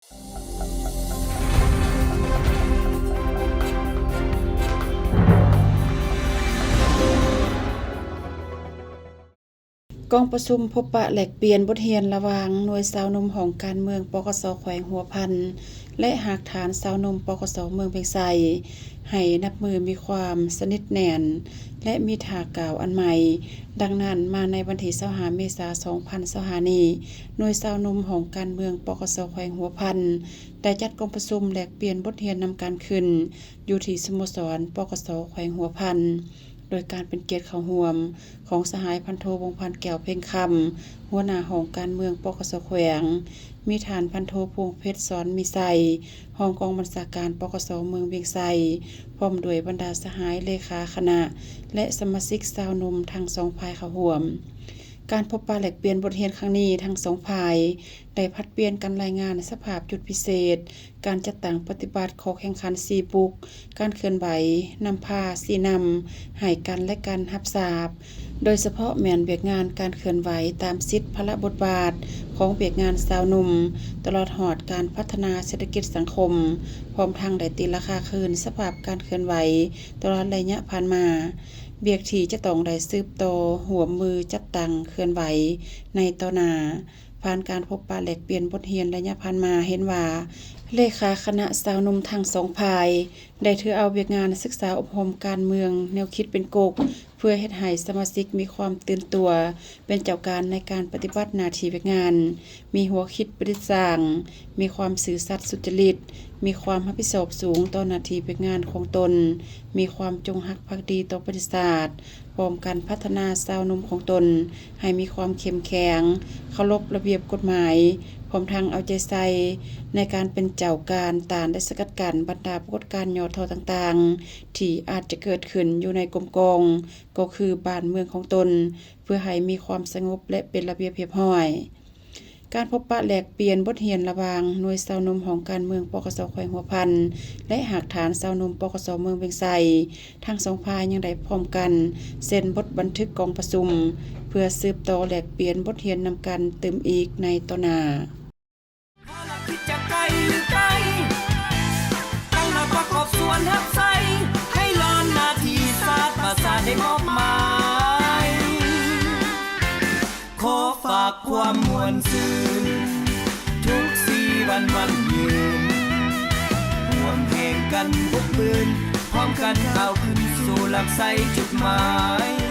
ກອງປະຊຸມພົບປະແລກປ່ຽນບົດຮຽນລະຫວ່າງໜ່ວຍຊາວໜຸ່ມຫ້ອງການເມືອງ ປກສ ແຂວງຫົວພັນ ແລະ ຮາກຖານຊາວໜຸ່ມ ປກສ ເມືອງວຽງໄຊ ໃຫ້ນັບມື້ມີຄວາມສະໜິດແໜ້ນ ແລະ ມີທ່າກ້າວອັນໃໝ່. ດັ່ງນັ້ນ, ມາໃນວັນທີຊາວຫ້າ ເມສາ ສອງພັນຊາວຫ້ານີ້, ໜ່ວຍຊາວໜຸ່ມຫ້ອງການເມືອງ ປກສ ແຂວງຫົວພັນ ໄດ້ຈັດກອງປະຊຸມແລກປ່ຽນບົດຮຽນນຳກັນຂຶ້ນ ຢູ່ທີ່ສະໂມສອນ ປກສ ແຂວງຫົວພັນ ໂດຍການເປັນກຽດເຂົ້າຮ່ວມຂອງສະຫາຍພັນໂທ ວົງພັນແກ້ວ ເພັງຄຳ ຫົວໜ້າຫ້ອງການເມືອງ ປກສ ແຂວງ, ມີທ່ານພັນໂທ ພວງເພັດ ສອນມີໄຊ ຮອງກອງບັນຊາການ ປກສ ເມືອງວຽງໄຊ ພ້ອມດ້ວຍບັນດາສະຫາຍເລຂາຄະນະ ແລະ ສະມາຊິກຊາວໜຸ່ມທັງສອງຝ່າຍເຂົ້າຮ່ວມ. ການພົບປະແລກປ່ຽນບົດຮຽນຄັ້ງນີ້, ທັງສອງຝ່າຍໄດ້ຜັດປ່ຽນກັນລາຍງານສະພາບຈຸດພິເສດ, ການຈັດຕັ້ງປະຕິບັດຂໍ້ແຂ່ງຂັນຊີ້ປຸກ, ການເຄື່ອນໄຫວນຳພາຊີ້ນຳໃຫ້ກັນແລະກັນຮັບຊາບ, ໂດຍສະເພາະແມ່ນວຽກງານການເຄື່ອນໄຫວຕາມສິດພາລະບົດບາດຂອງວຽກງານຊາວໜຸ່ມ, ຕະຫຼອດຮອດການພັດທະນາເສດຖະກິດສັງຄົມ, ພ້ອມທັງໄດ້ຕີລາຄາຄືນສະພາບການເຄື່ອນໄຫວຕະຫຼອດໄລຍະຜ່ານມາ, ວຽກທີ່ຈະຕ້ອງໄດ້ສືບຕໍ່ຮ່ວມມືຈັດຕັ້ງເຄື່ອນໄຫວໃນຕໍ່ໜ້າ. ຜ່ານການພົບປະແລກປ່ຽນບົດຮຽນໄລຍະຜ່ານມາ, ເຫັນວ່າເລຂາຄະນະຊາວໜຸ່ມທັງສອງຝ່າຍ ໄດ້ຖືເອົາວຽກງານສຶກສາອົບຮົມການເມືອງແນວຄິດເປັນກົກ ເພື່ອເຮັດໃຫ້ສະມາຊິກມີຄວາມຕື່ນຕົວ, ເປັນເຈົ້າການໃນການປະຕິບັດໜ້າທີ່ວຽກງານ, ມີຫົວຄິດປະດິດສ້າງ, ມີຄວາມຊື່ສັດສຸດຈະລິດ, ມີຄວາມຮັບຜິດຊອບສູງຕໍ່ໜ້າທີ່ວຽກງານຂອງຕົນ, ມີຄວາມຈົງຮັກພັກດີຕໍ່ປະເທດຊາດ, ພ້ອມກັນພັດທະນາຊາວໜຸ່ມຂອງຕົນໃຫ້ມີຄວາມເຂັ້ມແຂງ, ເຄົາລົບລະບຽບກົດໝາຍ, ພ້ອມທັງເອົາໃຈໃສ່ໃນການເປັນເຈົ້າການຕ້ານ ແລະ ສະກັດກັ້ນບັນດາປາກົດການຫຍໍ້ທໍ້ຕ່າງໆ ທີ່ອາດຈະເກີດຂຶ້ນຢູ່ໃນກົມກອງ ກໍຄືບ້ານເມືອງຂອງຕົນ, ເພື່ອໃຫ້ມີຄວາມສະຫງົບ ແລະ ເປັນລະບຽບຮຽບຮ້ອຍ. ການພົບປະແລກປ່ຽນບົດຮຽນລະຫວ່າງໜ່ວຍຊາວໜຸ່ມຫ້ອງການເມືອງ ປກສ ແຂວງຫົວພັນ ແລະ ຮາກຖານຊາວໜຸ່ມ ປກສ ເມືອງວຽງໄຊ ທັງສອງຝ່າຍຍັງໄດ້ພ້ອມກັນເຊັນບົດບັນທຶກກອງປະຊຸມ ເພື່ອສືບຕໍ່ແລກປ່ຽນບົດຮຽນນຳກັນຕື່ມອີກໃນຕໍ່ໜ້າ. ພາລະກິດຈະໄກຫຼືໄກ ຕັ້ງໜ້າປະກອບສ່ວນຮັບໃຊ້ ໃຫ້ລ້ອນໜ້າທີ່ຊາດ ປະຊາໄດ້ມອບໝາຍ. ຂໍຝາກຄວາມມ່ວນຊື່ນ ທຸກສີວັນໝັ້ນຍືນ ຮ່ວມແຮງກັນບົກບືນ ພ້ອມກັນກ້າວຂຶ້ນສູ່ຫຼັກໄຊຈຸດໝາຍ.